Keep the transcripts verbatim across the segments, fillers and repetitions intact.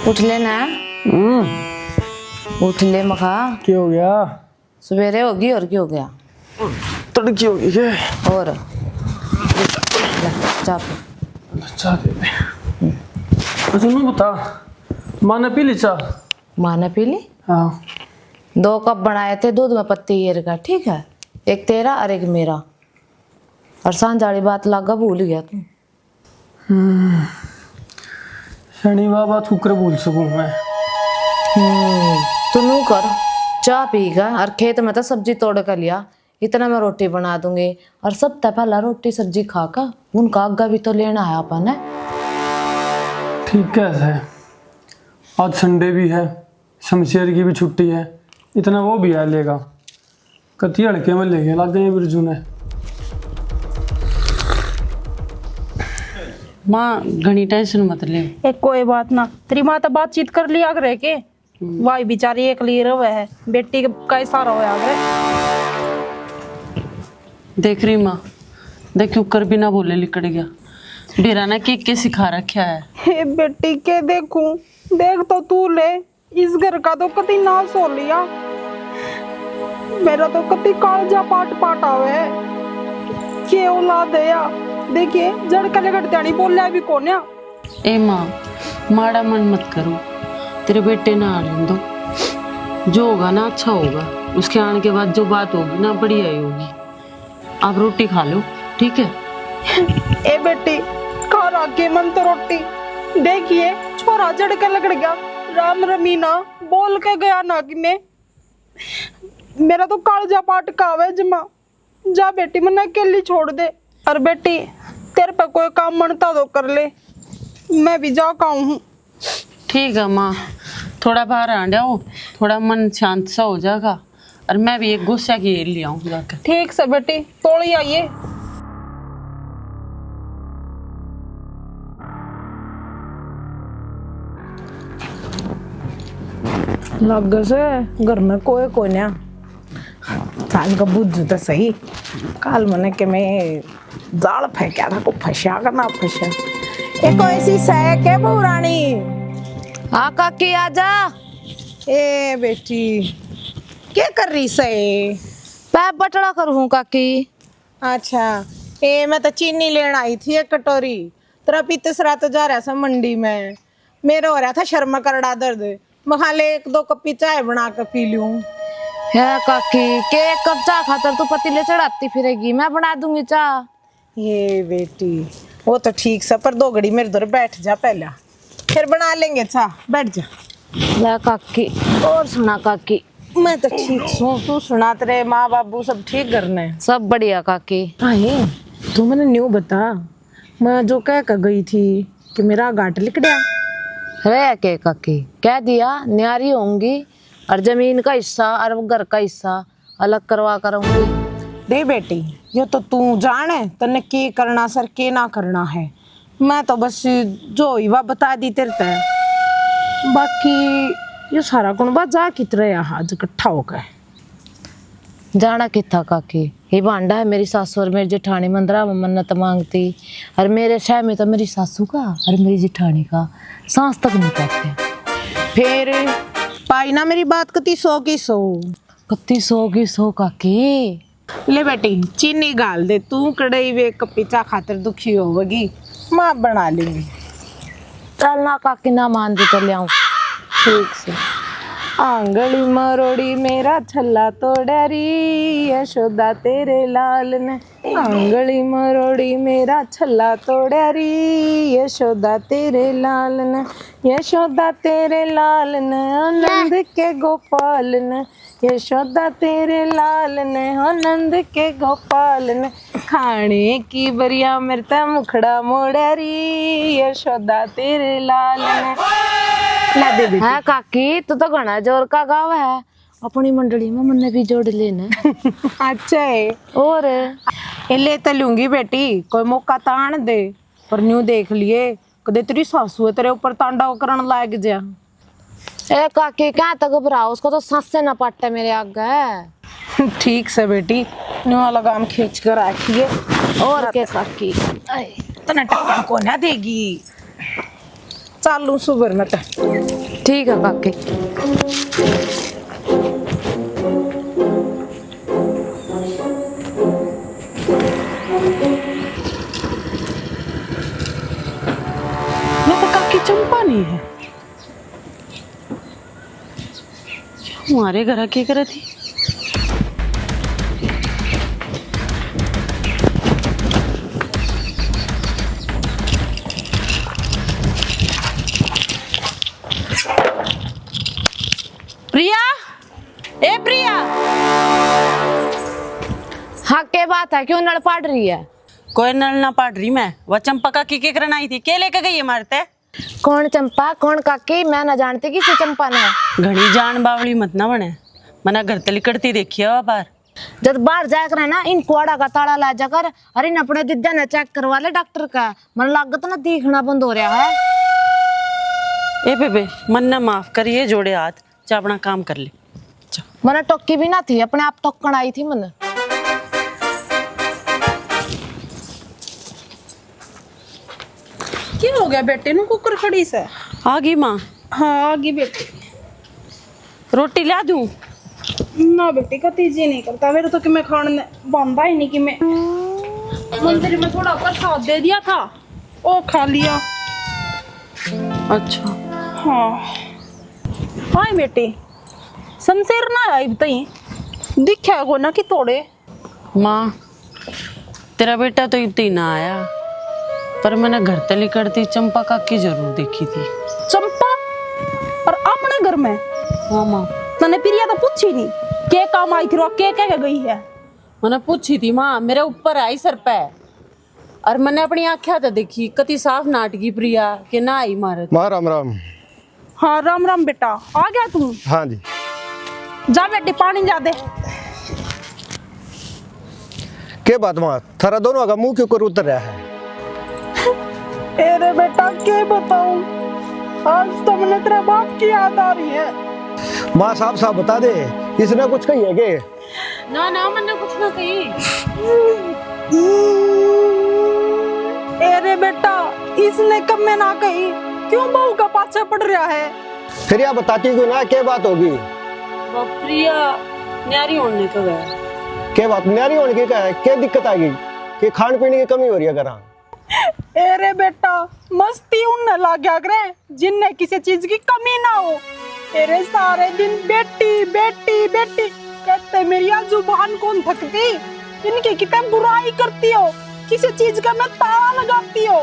उठ लेना। हम्म। उठ ले मखा। क्या हो गया? सवेरे होगी और क्या हो गया? तड़की हो गई है। और ले, चाय पी। चाय दे दे। अच्छा, नू बता, माँ ने पी ली चाय? माँ ने पी ली। हाँ। दो कप बनाए थे, दूध में पत्ती गिर गया, ठीक है, एक तेरा और एक मेरा। और सांझ वाली बात लागा भूल गया तू। हम्म, शनि बाबा थूकर भूल सकूं मैं। हम्म, तू नू कर, चाय पी गा और खेत में तो सब्जी तोड़ कर लिया, इतना मैं रोटी बना दूंगी। और सब तै पहला रोटी सब्जी खा का उनका आगा भी तो लेना है अपन ने। ठीक है सर, आज संडे भी है, शमशेर की भी छुट्टी है, इतना वो भी आ लेगा। कति हल्के में लेके लग गए बिरजू ने। माँ, घणी टेंशन मत ले। ए, कोई बात ना, तेरी माँ तो बातचीत कर लिया करे के। हम्म। भाई बेचारी एकली रहे है, बेटी का ही सहारा होया करे। देख रही माँ, देख क्यूकर बिना बोले लिकड़ गया। बेरा ने के के सिखा रखा है। हे बेटी, के देखूं, देख तो तू ले, इस घर का तो कति नाश हो लिया। मेरा तो कति कालजा पाट पाट आवे है। के औलाद है या? देखिए, जड़ के लगड़ त्यानी बोल्या भी कोन्या। ए माँ, माड़ा मन मत करो, तेरे बेटे ने आने दो, जो होगा ना अच्छा होगा, उसके आने के बाद जो बात होगी ना बढ़िया ही होगी। आप रोटी खा लो, ठीक है? ए बेटी, खा राखी मन तो रोटी। देखिए, छोरा जड़ के लगड़ गया, राम रमीना बोल के गया ना कि मैं, मेरा तो कालजा पाट का आवे जमा। जा बेटी, मन्ने अकेली छोड़ दे। और बेटी, तेरे पे कोई काम बनता तो कर ले, मैं भी जा का हूँ। ठीक है माँ, थोड़ा बाहर आ जाओ, थोड़ा मन शांत सा हो जाएगा। और मैं भी एक गोस्या घेर ले आऊँ जाकर। ठीक से बेटी, तोली आइए। लागे से घर में कोई कोन्या। चाल का बुझ तो सही। काल मने के मैं जाल फेंका था, को फंसा का ना फंसा। ए कोई सी सै के बहू रानी? हाँ काकी, आजा। ए बेटी, के कर रही सै? पै बटड़ा करूँ काकी। अच्छा, ए मैं तो चीनी लेण आई थी एक कटोरी। तेरा पीतसरा तो जा रहा था मंडी में, मेरा हो रहा था शर्म करड़ा दर्द। मखा ले एक दो कप्पी चाय बना के पी लूं। है काकी, के एक कप चाय खातर तू पतीले चढ़ाती फिरेगी? मैं बना दूंगी चाय। ये बेटी, वो तो ठीक सा, पर दो घड़ी मेरे धोरे बैठ जा पहला, फिर बना लेंगे चाय। बैठ जा। ले काकी, और सुना काकी? मैं तो ठीक सूं, तू सुना, तेरे माँ बाबू सब ठीक घर ने? सब बढ़िया काकी। हाँ, तू मैंने न्यू बता, मैं जो कह के गई थी कि मेरा घाट लिकड़या। रह के काकी, कह दिया न्यारी होंगी, और जमीन का हिस्सा और घर का हिस्सा अलग करवा करूंगी। दे बेटी, यो तो तू जाने तन्ने के करना सर, के ना करना है। मैं तो बस जो हुई वा बता दी तेरे तै। बाकी यो सारा कुणबा जा कित रहा आज इकट्ठा होकर? जाना कित्था काकी, ये भांडा है मेरी सासू और मेरी जेठानी मंदिरा में मन्नत मांगती, और मेरे शह में तो मेरी सासू का और मेरी जेठानी का सांस तक नहीं पाते। फिर पाई ना मेरी बात कती सौ की सौ। कत्ती सौ की सौ काकी। ले बेटी, चीनी घाल दे, तू कड़ाई वे कपीचा खातर दुखी होवगी, माँ बना लेंगी। चल ना काकी, ना मान दे तो ले आऊं। ठीक से। आंगली मरोड़ी मेरा छल्ला तोड़ा री, यशोदा तेरे लाल ने। आंगली मरोड़ी मेरा छल्ला तोड़ा री, यशोदा तेरे लाल ने। यशोदा तेरे लाल ने, आनंद के गोपाल ने। यशोदा तेरे लाल ने, आनंद के गोपाल ने। खाने की बरिया मेरे ते मुखड़ा मोड़ा री, यशोदा तेरे लाल ने। ला दे बेटी। हाँ काकी, तू तो घना जोर का गावे है। अपनी मंडली में मन्ने भी जोड़ लेना। अच्छा है। और? ए, ले तो लूंगी बेटी, कोई मौका तो आन दे। पर न्यू देख लिए, कदे तेरी सासू है तेरे ऊपर तांडव करण लाग जा। ए काकी, क्या तो घबराओ, उसको तो सांसे ना पाटे मेरे आगे। ठीक से बेटी, न्यू लगाम खींच कर रखिए। और के काकी? आए, तने टक्कर को ना देगी। चालू सुबर में तो। ठीक है काकी। ये तो काकी चंपा नहीं है। हमारे घर के करे थी। प्रिया, ए प्रिया। हाँ, के बात है? क्यों नल पाड़ रही है? कोई नल ना पाड़ रही मैं। वह चंपा काकी के करन आई थी, के लेके गई है मारते? कौन चंपा, कौन काकी? मैं ना जानती किसी चंपा ने। घणी जान बावली मत ना बने, मना घर तली करती देखी है बार। जब बाहर जाया करे ना, इन कुआड़ा का ताला ला जाकर, अरे इन अपने दिद्या ने चेक करवा ले डॉक्टर का। मन लागत ना दिखना बंद हो रहा है। ए बेबे, मन ना माफ करिए, जोड़े हाथ, जा अपना काम कर ले। जा। मने टोकी भी ना थी, अपने आप टोकण आई थी मने। क्या हो गया बेटे नु, कुकर खड़ी से? आ गई माँ। हाँ, आ गई बेटी। रोटी ला दूं? ना बेटी, कती जी नहीं करता मेरे तो, कि मैं खाने ने बांधा ही नहीं कि मैं मंदिर में थोड़ा प्रसाद दे दिया था, वो खा लिया। अच्छा। हाँ। हाय बेटी, शमशेर ना आई तई, दिख्या को ना कि तोड़े। माँ, तेरा बेटा तो इब तई ना आया, पर मैंने घर तली करती चंपा काकी जरूर देखी थी। चंपा? और अपने घर में? हाँ माँ। तने प्रिया तो पूछी नहीं, के काम आई थी, रो के कह के गई है? मैंने पूछी थी माँ, मेरे ऊपर आई सर पे, और मैंने अपनी आँख्या तो देखी, कति साफ नाटकी प्रिया के ना आई मारत। माँ राम राम। हाँ, राम राम बेटा, आ गया तू? हाँ जी। जा बेटी, पानी जा दे। के बात माँ, थारा दोनों का मुंह क्यों कर उतर रहा है? ए रे बेटा, के बताऊं, आज तो मैंने तेरे बाप की याद आ रही है। माँ, साफ साफ बता दे, इसने कुछ कही है के? ना ना, मैंने कुछ ना कही। ए रे बेटा, इसने कब मैं ना कही, क्यों बहू का पाछा पड़ रहा है? फिर या बताती क्यों ना, के बात होगी? बाप, प्रिया न्यारी होने का है। के बात, न्यारी होने की क्या है? के दिक्कत आ गई? के खान पीने की कमी हो रही है घरां? ए रे बेटा, मस्ती उनने लाग्या करे जिनने किसी चीज की कमी ना हो। ए रे, सारे दिन बेटी, बेटी, बेटी कहते मेरी या जुबान कौन थकती? इनकी कितने बुराई करती हो, किसी चीज का मैं ताला लगाती हो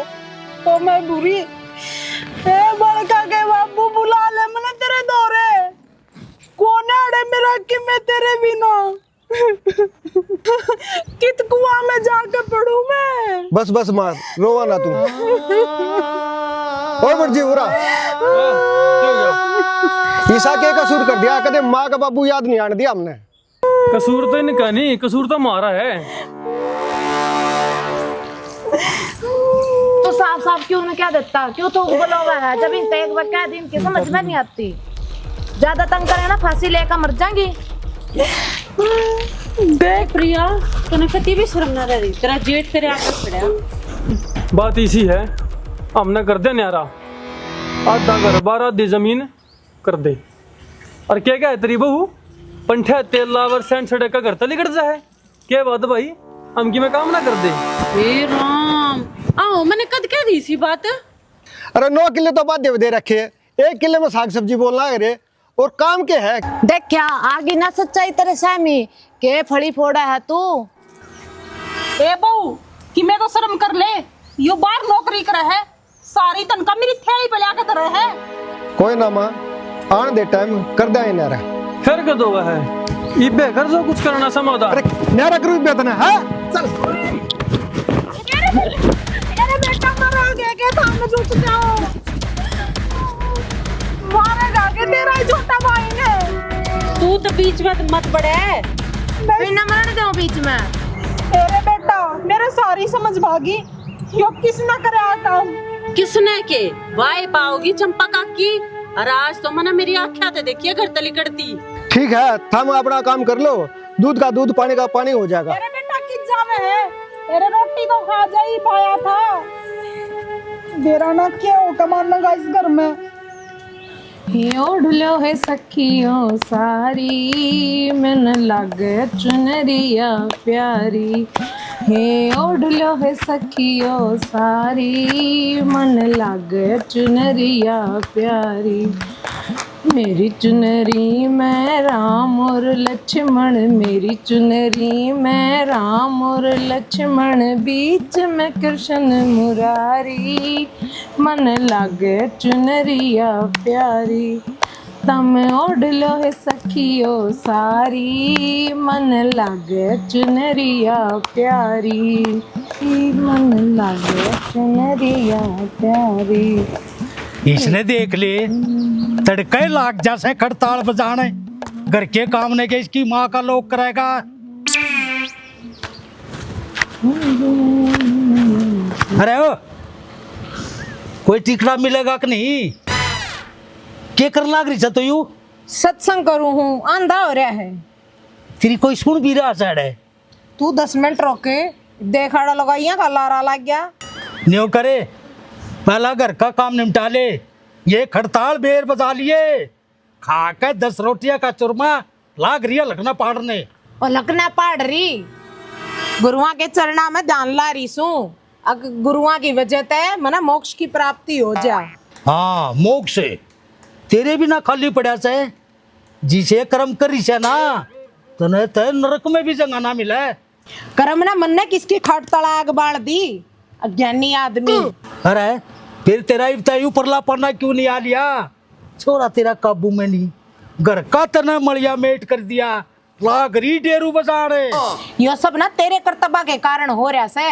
तो मैं बुरी। ए बड़का के बाबू, बुला ले मने तेरे धोरे। कौन है अड़े मेरा कि मैं तेरे बिना कित कुआं में जाके पड़ूं मैं? बस बस माँ, रोवा ना तू। ओ बड़जी, उरा। हाँ, क्या हो गया? ईसा के कसूर कर दिया, कदे माँ का बाबू याद नहीं आने दिया हमने। कसूर तो इनका नहीं, कसूर तो हमारा है। तो साफ साफ क्यों ना कह देता, क्यों थूक बोलोगा है? जब इनसे एक बार कह दी, इनकी समझ में नहीं आती। ज्यादा तंग करे ना, फांसी लेकर मर जाएंगी। देख प्रिया, तने कती भी शर्म ना रह रही, तेरा जेठ तेरे आगे खड़ा है। बात इसी है, हमने कर दे न्यारा, आधा घर बार आधी जमीन कर दे। और क्या क्या है तेरी बहू, पंठा तेल लावर सैंड सड़क का घर तली कट जा है? क्या बात भाई, हम की मैं काम ना कर दे? हे राम, आओ, मैंने कद कह दी इसी बात? अरे नौ किले तो बाध्य दे रखे, एक किले में साग सब्जी बोलना है रे, और काम के है? देख्या, आगी ना सच्चाई तेरे सामी, के फली फोड़ा है तू? ए बहू, कि मैं तो शर्म कर ले, यो बाहर नौकरी करे है, सारी तनखा मेरी थैली पे लाके धरे है। कोई ना माँ, आन दे टाइम कर दे इन्हें रे। फिर कदों है, इबे कर जो कुछ करना समाधान। अरे न्यारा करूँ इबे तने, हाँ? चल। अरे बेटा, मर आ गया के थाने झुक जाओ। मारेगा के तेरा ही छोटा भाई ने। तू तो बीच में मत पड़े। मैं ना मरण दो बीच में। अरे बेटा, मेरे सारी समझ भागी। यो किसने करे आ काम? किसने के? वाए पाओगी चंपा काकी। और आज तो मने मेरी आख्या ते देखिए घर तली कड़ती। ठीक है, थम अपना काम कर लो, दूध का दूध, पानी का पानी हो जाएगा। अरे बेटा, कित जावे है? अरे रोटी तो खा जाई, पाया था। बेरा ना क्या हो कमाना का इस घर में। हे ओढ़ लो हे सखियो सारी, मन लागे चुनरिया प्यारी। हे ओढ़ लो हे सखियो सारी, मन लागे चुनरिया प्यारी। मेरी चुनरी में राम और लक्ष्मण, मेरी चुनरी में राम और लक्ष्मण, बीच में कृष्ण मुरारी। मन लागे चुनरिया प्यारी, तम ओढ़ लो हे सखियो सारी। मन लागे चुनरिया प्यारी, मन लागे चुनरिया प्यारी। इसने देख ले, तड़के लाग जा से खड़ताल बजाने। घर के काम ने के इसकी माँ का लोग करेगा। अरे ओ, कोई टिकड़ा मिलेगा कि नहीं? के कर लाग रही से तू यू? सत्संग करूँ हूँ, आंधा हो रहा है। तेरी कोई सुन भी रहा साड़े। तू दस मिनट रोके, देखाड़ा लगाइया का लारा लग गया। न्यो करे, पहला घर का काम निपटा ले। ये खड़ताल बेर बजा लिए, खा के दस रोटियां का चूरमा लाग रही है लकना पाड़ने। ओ लकना पाड़ रही, गुरुआ के चरणा में ध्यान ला रही सूं। अक गुरुआ की वजह ते मने मोक्ष की प्राप्ति हो जा। हाँ, मोक्ष तेरे भी ना खाली पड़ा से, जिसे कर्म करी से ना, तने ते नरक में भी जगह ना मिले। कर्म ना मन ने किसकी खाट तला आग बाल दी, अज्ञानी आदमी। अरे, फिर तेरा इब ताई ऊपरला पन्ना क्यों नहीं आ लिया? छोरा तेरा काबू में नहीं, घर का तने मलिया मेट कर दिया, लाग रही डेरू बजाने। यो सब ना तेरे करतबा के कारण हो रहा से।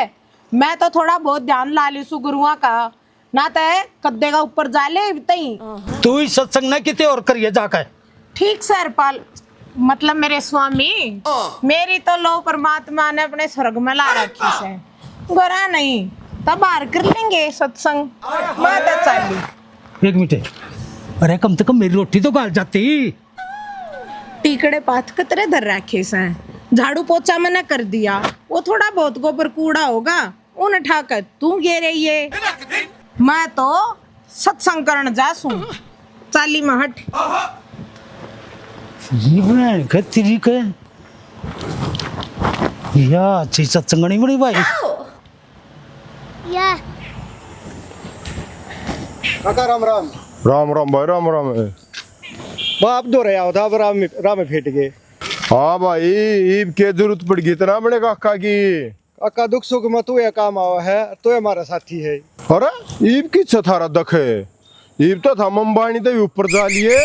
मैं तो थोड़ा बहुत ध्यान ला ली सु गुरुआ का, ना तै कद्दे का ऊपर जा ले इब तई। तू ही सत्संग ना किते और करिए जाके। ठीक सै हरपाल, मतलब मेरे स्वामी, मेरी तो लो परमात्मा ने अपने स्वर्ग में ला रखी से। गोरा नहीं, तब बाहर कर लेंगे सत्संग। मैं तो चाली। एक मिनट, अरे कम से कम मेरी रोटी तो गाल जाती। टीकड़े पाथ कतरे धर रखे से, झाड़ू पोछा मैंने कर दिया, वो थोड़ा बहुत गोबर कूड़ा होगा, उन ठा के तू गे रही है। मैं तो सत्संग करण जा सूं। चाली में हट। ये बहन के तेरी के, या अच्छी सत्संग नहीं बनी भाई। या। काका राम राम। राम राम भाई, राम राम है। बाप दो रहे आओ था, अब राम में, राह में फेट गए। हाँ भाई, ईब के जरूरत पड़ गई इतना बड़े काका की। काका, दुख सुख में तू ये काम आवा है, तू ये हमारा साथी है। अरे, ईब किस थारा दुख है? ईब तो थाम अंबानी ते भी ऊपर जा लिए।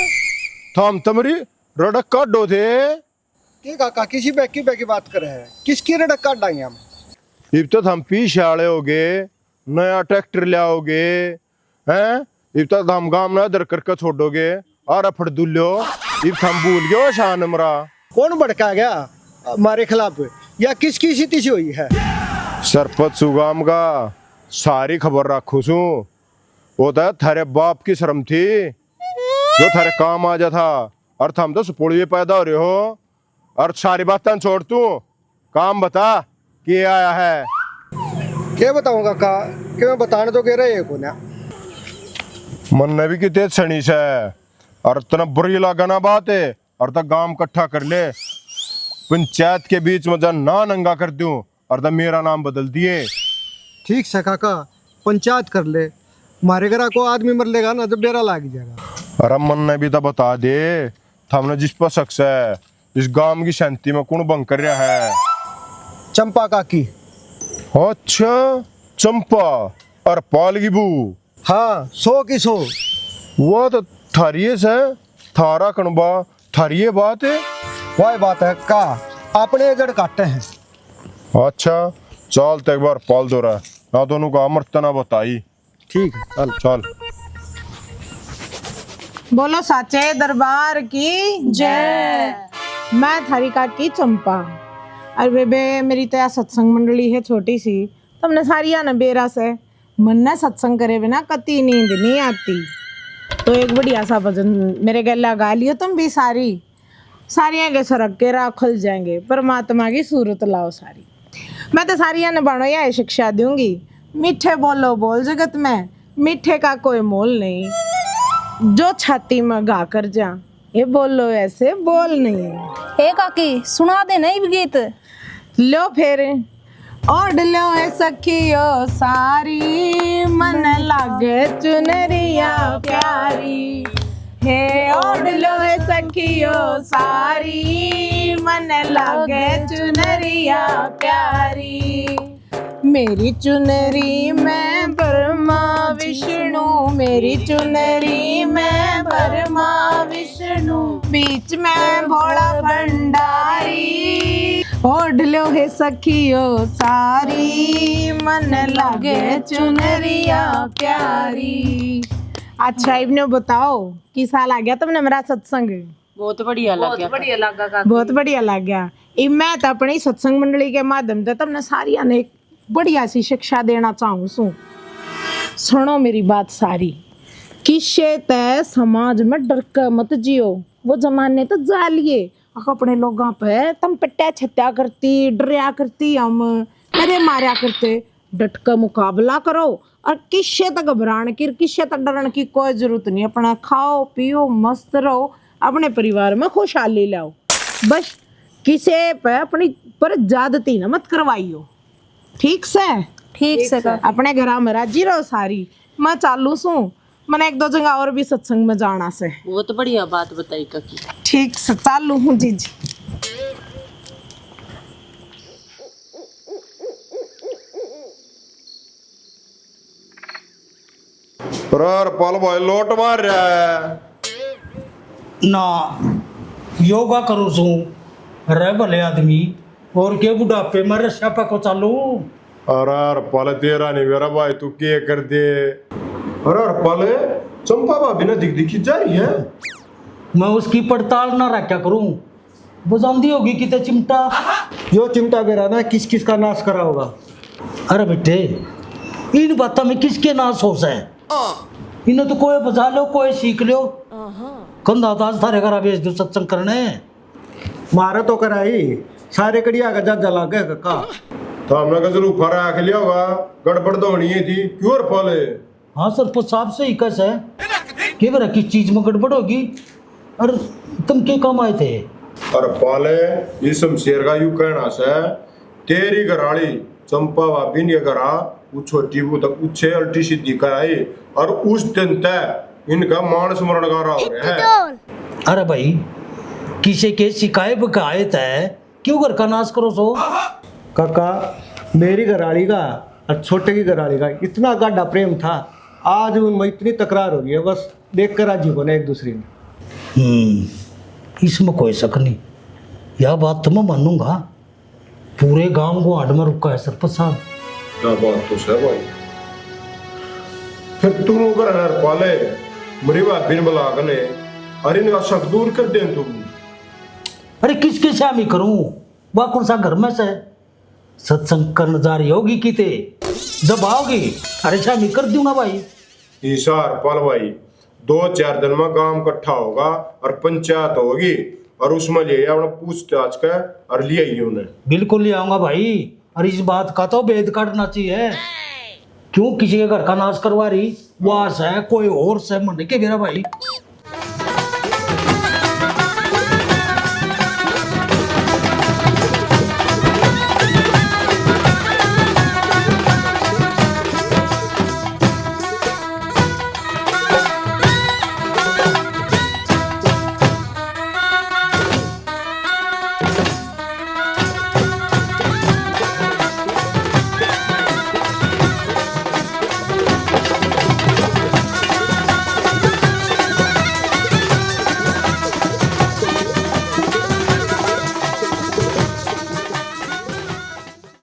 थाम तमरी रड़क काढो थे। के काका, किसी बैकी बैकी बात करे है? किसकी रड़क काढांगे हम? ईब तो थाम पीछे आले हो गए, नया ट्रैक्टर ले आओगे, हैं? इब तक धाम गाम ना इधर करके छोड़ोगे, आरा फड़ दुल्यो। इब थम भूल गए हो शान मरा। कौन भड़का गया हमारे खिलाफ? या किसकी स्थिति से हुई है? सरपंच सु गाम का, सारी खबर राखू सु। वो तो थारे बाप की शर्म थी, जो थारे काम आ जा था, और थम तो सुपोलिए पैदा हो रहे हो। और सारी बातें छोड़, तू काम बता, के आया है? के बताऊं काका, के मैं बताने तो कह रहे को ना। मन्ने भी किते छनी से, और इतना बुरी लागे ना बात है, और तो गांव इकट्ठा कर ले, पंचायत के बीच में जा ना नंगा कर दूं, और तो मेरा नाम बदल दिए। ठीक से काका, पंचायत कर ले, मारे घरा को आदमी मर लेगा ना, जब बेरा लाग जाएगा। अरे मन्ने भी तो बता दे, थामने जिस पर शक है, इस गांव की शांति में कौन भंग कर रहा है? चंपा काकी। अच्छा, चंपा और पाल की बहू। हाँ, सौ की सौ। वो तो थारी है से, थारा कणबा, थारी ये बात है। वही बात है का, अपने जड़ काटे हैं। अच्छा, चल तो एक बार पाल दो रहा, ना दोनों का अमृत ना बताई। ठीक है, चल। चल। बोलो साचे दरबार की जय। मैं थारी काकी चंपा। अरे बेबे, मेरी तो या सत्संग मंडली है छोटी सी, तुमने सारिया ने बेरा से। मन्ने सत्संग करे बिना कती नींद नहीं आती। तो एक बढ़िया सा भजन मेरे गैला गा लियो तुम भी सारी। सारियां के सरग के राह खुल जाएंगे, परमात्मा की सूरत लाओ सारी। मैं तो सारियां ने बाणो यह शिक्षा दूंगी, मीठे बोलो बोल जगत में, मीठे का कोई मोल नहीं, जो छाती में घा कर जा, ये बोलो ऐसे बोल नहीं। ए काकी, सुना दे नहीं गीत। लो फिर। ओढ़ लो है सखियो सारी, मन लागे चुनरिया प्यारी। हे ओढ़ लो है सखियो सारी, मन लागे चुनरिया प्यारी। मेरी चुनरी में ब्रह्मा विष्णु, मेरी चुनरी में ब्रह्मा विष्णु, बीच में भोला भंडारी। ओढ़ लो हे सखियो सारी, मन लागे चुनरिया प्यारी। अच्छा, इबने बताओ, किसा लाग्या तुमने मेरा सत्संग? बहुत बढ़िया बहुत लग्या। बढ़िया लगा काकी। बहुत बढ़िया लग गया। इब मैं तो अपनी सत्संग मंडली के माध्यम से तुमने सारिया ने एक बढ़िया सी शिक्षा देना चाहूँ सूं। सुनो मेरी बात सारी, किसे तै समाज में डर के मत जियो। वो जमाने तो जा लिए, अक अपने लोगां पे तुम पिट्या छत्या करती, डरया करती, हम अरे मारया करते। डट के मुकाबला करो और किसे तक घबराण की, किसे तक डरण की कोई जरूरत नहीं। अपना खाओ पियो, मस्त रहो, अपने परिवार में खुशहाली लाओ। बस किसे पे अपनी पर ज्यादती ना मत करवाइयो, ठीक से? ठीक से काकी। अपने घरा में राजी रहो सारी। मैं चालू सूं, मैंने एक दो जगह और भी सत्संग में जाना से। बहुत बढ़िया बात बताई काकी। ठीक से, चालू हूँ जीजी। अरे हरपाल भाई, लोट मार रहा है। ना, योगा करूँ सूं। रे भले आदमी, और के बुढ़ापे में रस्सा पे को चालू? अरे हरपाल, तेरा नहीं मेरा भाई, तू के कर दे? अरे हरपाल, चंपा भाभी ना दिख दिखी जा रही है। मैं उसकी पड़ताल ना रखा करूँ, बजांदी होगी किते चिमटा। यो चिमटा बेरा ना किस किस का नाश करा होगा। अरे बेटे, इन बातों में किसके नाश हो सै? इन्हें तो कोई बजा लो, कोई सीख लो। कंधा तो आज थारे घर बेच दो सत्संग करने। मारे तो कराई, सारे कड़िया का जाजा लागे काका। तो हमने गजलू फरा आख लिया होगा, गड़बड़ तो होनी ही थी। क्यों हरपाल? हाँ सरपंच साहब, सही कह सै। के बेरा किस चीज में गड़बड़ होगी? और तुम के काम आए थे? अरे पाले, ये शमशेर का यू कहना सै, तेरी घराली चंपा भाभी ने घरा वो छोटी बहू तक उछे उल्टी सीधी कह आई, और उस दिन तय इनका मान स्मरण गारा हो रहा है। अरे भाई, किसे के शिकायत का आए थे? क्यों घर का नाश करो सो? काका, मेरी घराली का और छोटे की घराली का इतना गाढ़ा प्रेम था, आज उनमें इतनी तकरार हो रही है, बस देख कर राजी होना एक दूसरे में। हम्म, इसमें कोई शक नहीं, यह बात तो मैं मानूंगा। पूरे गांव को आड़ में रुका है सरपंच साहब। क्या बात तो सै भाई। फिर तू कर हरपाले, मेरी भाभी ने बुला के ले, अरे इनका शक दूर कर दे तू। अरे किसके सामी करूं? वह कौन सा घर में से? सत्संग करने जा रही होगी किते, जब आओगी, अरे शामी कर दूंगा भाई। ईसा हरपाल भाई, दो चार दिन में गांव इकट्ठा होगा और पंचायत होगी, और उसमें ले अपना पूछताछ के और ले आइए उन्हें। बिल्कुल ले आऊंगा भाई, और इस बात का तो भेद काटना चाहिए। क्यों किसी के घर का नाश करवा रही? वह सै, कोई और सै, मन के बेरा भाई।